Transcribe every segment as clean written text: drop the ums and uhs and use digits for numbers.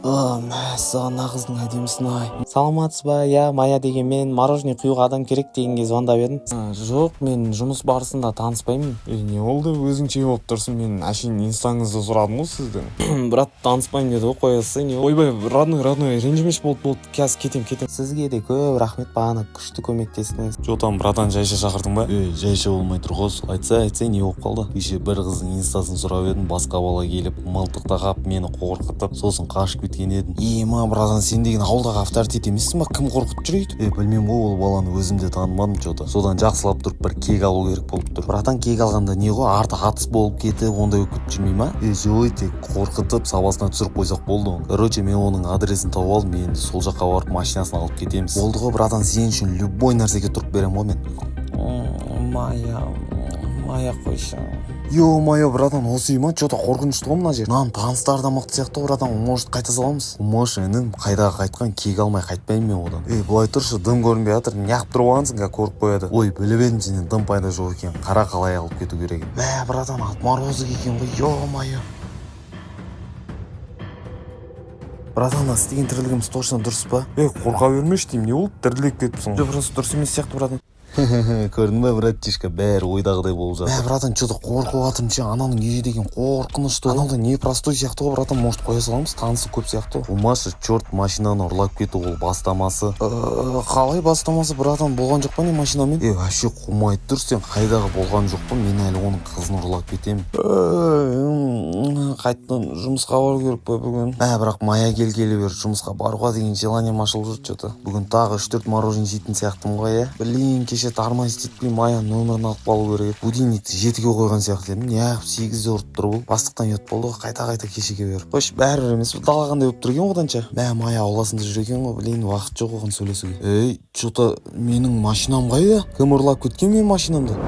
Мәссаған, мына қыздың әдемісін ай. Саламатсыз ба? Иә, Мая деген мен, мороженое құюға адам керек дегенге звондап едім. Жоқ, мен жұмыс барысында таныспаймын. Ей, не болды, өзіңше болып тұрсың? Мен әшейін инстаңызды сұрадым ғой сіздің. Брат, таныспаймын деді ғой, қоя салсай, не. Ойбай, родной, родной, ренжімеші, болды, болды, қазір кетем, кетем. Сізге де көп рахмет, бағана күшті көмектестіңіз. Че там, братан, жайша шақырдың ба? Ей, жайша болмай тұр ғой сол. Айтса, айтса, не болып қалды? Кеше бір қыздың инстасын сұрап едім, басқа бала келіп, мылтық тақап, мені қорқытып, сосын қашып кеткен едім. Ема, братан, сен деген ауылдағы авторитет емессің ба? Кім қорқытып жүр өйтіп? Е, білмеймін ғой, ол баланы өзім де танымадым че-то. Содан жақсылап тұрып бір кек алу керек болып тұр. Братан, кек алғанда не ғой, арты атыс болып кетіп, ондай болып кетіп жүрмей ма? Е, жоқ, тек қорқытып, сабасына түсіріп қойсақ болды оны. Короче, мен оның адресін тауып алдым, енді сол жаққа барып машинасын алып кетеміз. Болды ғой, братан, сен үшін любой нәрсеге тұрып беремін ғой мен. Мая, Мая, қойшы. Ё-моё, братан, осы үй ма? Че-то қорқынышты ғой мына жер. Мынаның таныстары да мықты сияқты ғой, братан, может, қайта саламыз? Қумашы, інім, қайдағы қайтқан, кек алмай қайтпаймын мен одан. Ей, былай тұршы, дым көрінбей жатыр, неғып тұрып алғансың, қазір көріп қояды. Ой, біліп едім сенен дым пайда жоқ екенін. Қара, қалай алып кету керегін. Мә, братан, отморозок екен ғой, ё-моё. Братан, мына істеген тірлігіміз точно дұрыс па? Ей, қорқа бермеші деймін, не болды, дірілдеп кетіпсің ғой. Жоқ, просто дұрыс емес сияқты, братан. Көрдің ба, братишка, бәрі ойдағыдай болып Мә, жатыр. братан, че-то қорқып жатырмын ше, ананың үйі деген қорқынышты. Анау да не простой сияқты ғой, братан, может, қоя саламыз, танысы көп сияқты ғой. Қумашы, черт, машинаны ұрлап кету ол бастамасы. Қалай бастамасы, братан, болған жоқ па не машинамен? Е, вообще қумай тұр сен, қайдағы болған жоқ па, мен әлі оның қызын ұрлап кетемін. Қайтадан жұмысқа бару керек па бүгін? Мә, бірақ Мая келгелі бері жұмысқа баруға деген желанием ашылып жүр че-то. Бүгін тағы 3-4 мороженое жейтін сияқтымын ғой, иә. Блин, кеше тормозить етпей Маяның нөмірін алып қалу керек еді. Будильникті 7-ге қойған сияқты едім, неғып 8-де ұрып тұр бұл? Бастықтан ұят болды ғой, қайта қайта кешіге беріп. Қойшы, бәрібір емес, дала қандай болып тұр екен оданша. Мә, Мая ауласында жүр екен ғой, блин, уақыт жоқ оған сөйлесуге. Ей, че-то менің машинам қайда? Кім ұрлап кеткен менің машинамды?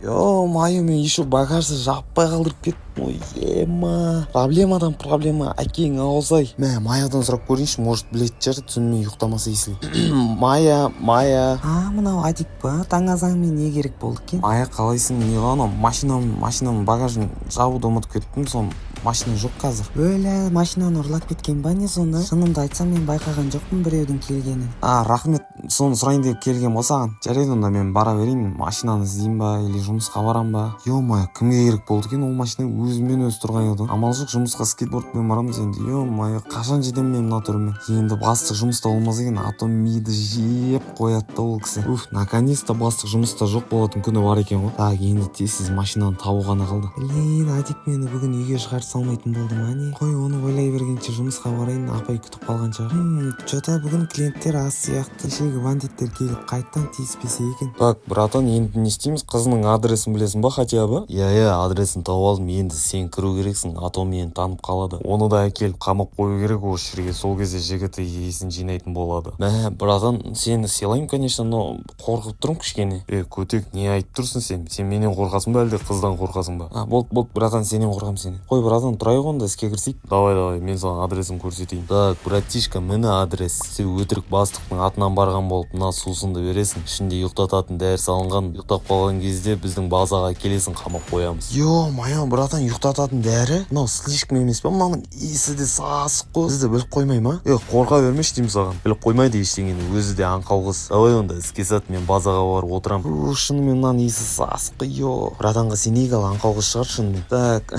Ё-моё, мен еще багажды жаппай қалдырып кеттім ғой, ема. Проблемадан проблема, әкең ауыз-ай. Мә, Маядан сұрап көрейінші, может, білетін шығар, түнімен ұйықтамаса если. Мая, Мая. А, мынау Адик па? Таң азанмен не керек болды екен? Мая, қалайсың? Не ғой, анау машинамның багажын жабуды ұмытып кеттім, соны машина жоқ қазір. Өлә, машинаны ұрлап кеткен ба не сонда? Шынымды айтсам, мен байқаған жоқпын біреудің келгенін. А, рахмет, соны сұрайын деп келгем ғой саған. Жарайды, онда мен бара берейін, машинаны іздеймін ба или жұмысқа барам ба? Ё-моё, кімге керек болды екен ол машина, өзімен өзі тұрған еді. Амал жоқ, жұмысқа скейтбордпен барамыз енді. Ё-моё, қашан жетемін мен мына түріммен? Енді бастық жұмыста болмаса екен, а то миды жеп қояды да ол кісі. Уф, наконец-то бастық жұмыста жоқ болатын күні бар екен ғой. Так, енді тез машинаны табу ғана қалды. Блин, Адик мені бүгін үйге шығарып салмайтын болды ма не? Қой, оны ойлай бергенше жұмысқа барайын, апай күтіп қалған шығар. Че-то бүгін клиенттер аз сияқты. Кешегі бандиттер келіп қайтадан тиіспесе екен. Так, братан, енді не істейміз? Қызының адресін білесің ба хотя бы? Иә, иә, адресін тауып алдым, енді сен кіру керексің, а то мені танып қалады. Оны да әкеліп қамап қою керек осы жерге, сол кезде жігіті есін жинайтын болады. Мә, братан, сені сыйлаймын, конечно, но қорқып тұрмын кішкене. Е, көтек, не айтып тұрсың сен? Сен менен қорқасың ба, әлде қыздан қорқасың ба? А, болды, болды, братан, сенен қорқамын, сенен. Қой, братан, тұрайық онда, іске кірісейік. Давай, давай, мен саған адресін көрсетейін. Так, братишка, міне адрес. Сен өтірік бастықтың атынан барған болып, мына сусынды бересің, ішінде ұйықтататын дәрі салынған. Ұйықтап қалған кезде біздің базаға келесің, қамап қоямыз. Ё-моё, братан, ұйықтататын дәрі? Мынау слишком емес па? Мынаның иісі де сасық қой, бізді біліп қоймай ма? Е, қорқа бермеші деймін саған. Біліп қоймайды ештеңені, өзі де аңқау қыз. Давай онда, іске сәт, мен базаға барып отырамын. У, шынымен мынаның иісі сасық қой, ё. Братанға сенейік, ал аңқау қыз шығар шынымен. Так,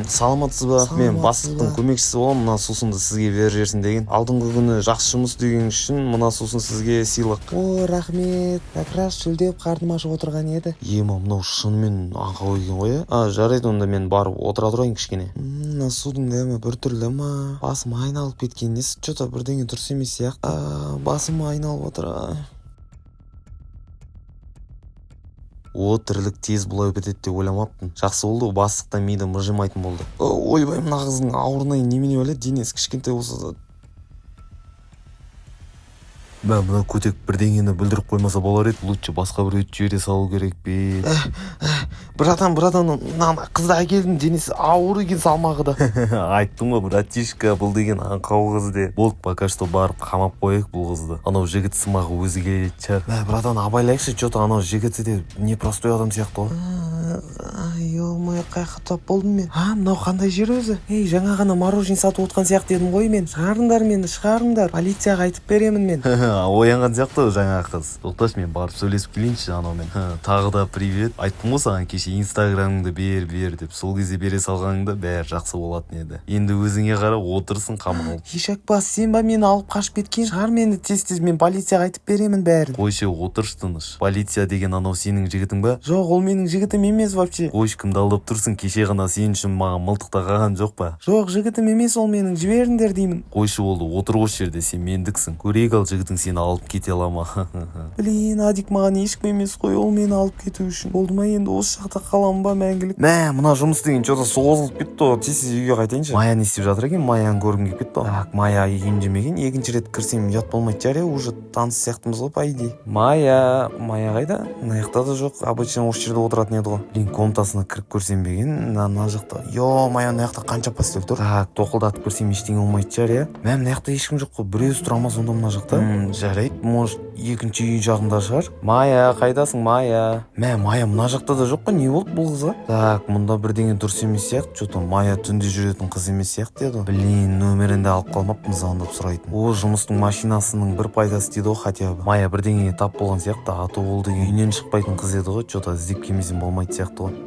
саламатсыз ба? Мен Саламатсыз бастықтың ба? көмекшісі боламын, мына сусынды сізге беріп жіберсін деген. Алдыңғы күні жақсы жұмыс істегеніңіз үшін мына сусын сізге сыйлық. О, рахмет, как раз шөлдеп қарным ашып отырған еді. Ема, мынау шынымен аңқау екен ғой, иә. А, жарайды, онда мен барып отыра тұрайын кішкене. Мына судың дәмі біртүрлі ма? Басым айналып кеткен несі? Че-то бірдеңе дұрыс емес сияқты. А, басым айналып отыр, а. О, тірлік тез бұлай бітеді деп ойламаппын. Жақсы болды, бастық та миды мыжымайтын болды. Ойбай, мына қыздың ауырына немене бәле, денесі кішкентай болса да. Мә, мына көтек бірдеңені бүлдіріп қоймаса болар еді. Лучше басқа біреуді жібере салу керек пе? Братан, братан, мына қызды әкелдім, денесі ауыр екен, салмағы да. Айттым ғой, братишка, бұл деген аңқау қыз деп. Болды, пока что барып қамап қояйық бұл қызды. Анау жігіт сымағы өзі келетін шығар. Мә, братан, абайлайықшы, че-то анау жігіті де непростой адам сияқты ғой. Ё-моё, қай жаққа тап болдым мен? А, мынау қандай жер өзі? Ей, жаңа ғана мороженое сатып отқан сияқты едім ғой мен. Шығарыңдар мені, шығарыңдар, полицияға айтып беремін мен. Оянған сияқты ғой жаңағы қыз. Тоқташы, мен барып сөйлесіп келейінші анаумен. Тағы да привет. Айттым ғой саған кеше, Инстаграмыңды бер, бер деп. Сол кезде бере салғаныңда бәрі жақсы болатын еді. Енді өзіңе қарап отырсың қамалып. Ешакбас, сен ба мені алып қашып кеткен? Шығар мені тез, тез, мен полицияға айтып беремін бәрін. Қойшы, отыршы тыныш. Полиция деген анау сенің жігітің ба? Жоқ, ол менің жігітім емес вообще. Қойшы, кімді алдап тұрсың? Кеше ғана сен үшін маған мылтық тақаған жоқ па? Жоқ, жігітім емес ол менің, жіберіңдер деймін. Қойшы, болды, отыр осы жерде, сен мендіксің. Көрейік ал, жігітің сені алып кете ала ма. Блин, Адик маған ешкім емес қой ол мені алып кету үшін. Болды ма енді, осы жақта қаламын ба мәңгілік? Мә, мына жұмыс деген че-то созылып кетті ғой. Тез, тез үйге қайтайыншы. Мая не істеп жатыр екен? Маяны көргім келіп кетті ғой. Так, Мая үйінде ме екен? Екінші рет кірсем, ұят болмайтын шығар, иә? Уже таныс сияқтымыз ғой, по идее. Мая, Мая қайда? Мына жақта да жоқ. Обычно осы жерде отыратын еді ғой. Блин, комнатасына кіріп көрсем бе екен? Мына жақта, ё-моё, мына жақта қанша постель тұр. Так, тоқылдатып көрсем, ештеңе болмайтын шығар, иә? Мә, мына жақта ешкім жоқ қой. Біреуі тұра ма сонда мына жақта? Жарайды, может, екінші үй жағында шығар. Мая, қайдасың, Мая? Мә, Мая мына жақта да жоқ қой. Не болды бұл қызға? Так, мұнда бірдеңе дұрыс емес сияқты. Че-то Мая түнде жүретін қыз емес сияқты еді ғой. Блин, нөмірін де алып қалмаппын звондап сұрайтын. О, жұмыстың машинасының бір пайдасы дейді ғой хотя бы. Мая бірдеңеге тап болған сияқты, а то ол деген үйінен шықпайтын қыз еді ғой. Че-то іздеп келмесем болмайтын сияқты ғой.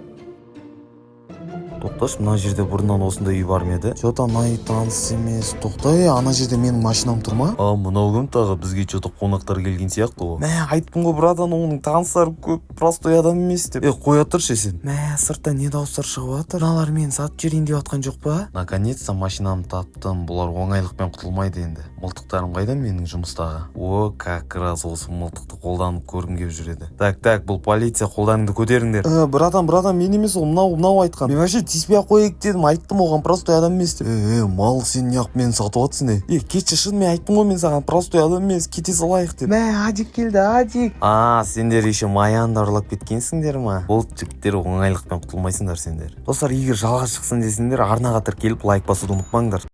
Тоқташы, мына жерде бұрыннан осындай үй бар ма еді? Че-то мына үй таныс емес. Тоқта, ей, ана жерде менің машинам тұр ма? А, мынау кім тағы? Бізге че-то қонақтар келген сияқты ғой. Мә, айттым ғой, братан, оның таныстары көп, простой адам емес деп. Е, қоя тұршы сен. Мә, сыртта не дауыстар шығып жатыр? Мыналар мені сатып жіберейін деп жатқан жоқ па? Наконец-то машинамды таптым. Бұлар оңайлықпен құтылмайды енді. Мылтықтарым қайда менің жұмыстағы? О, как раз осы мылтықты қолданып көргім келіп жүр еді. Так, так, бұл полиция, қолдарыңды көтеріңдер. Ә, братан, братан, мен емес ол, мынау айтқан. Мен вообще тиіспей ақ қояйық дедім, айттым оған, простой адам емес деп. Е, е, мал, сен неғып мені сатып жатсың, е? Е, кетші, шын мен айттым ғой мен саған, простой адам емес, кете салайық деп. Мә, Адик келді, Адик. А, сендер еще Маяны да ұрлап кеткенсіңдер ма? Болды, жігіттер, оңайлықпен құтылмайсыңдар сендер. Достар, егер жалғас шықсын десеңдер, арнаға тіркеліп, лайк басуды ұмытпаңдар.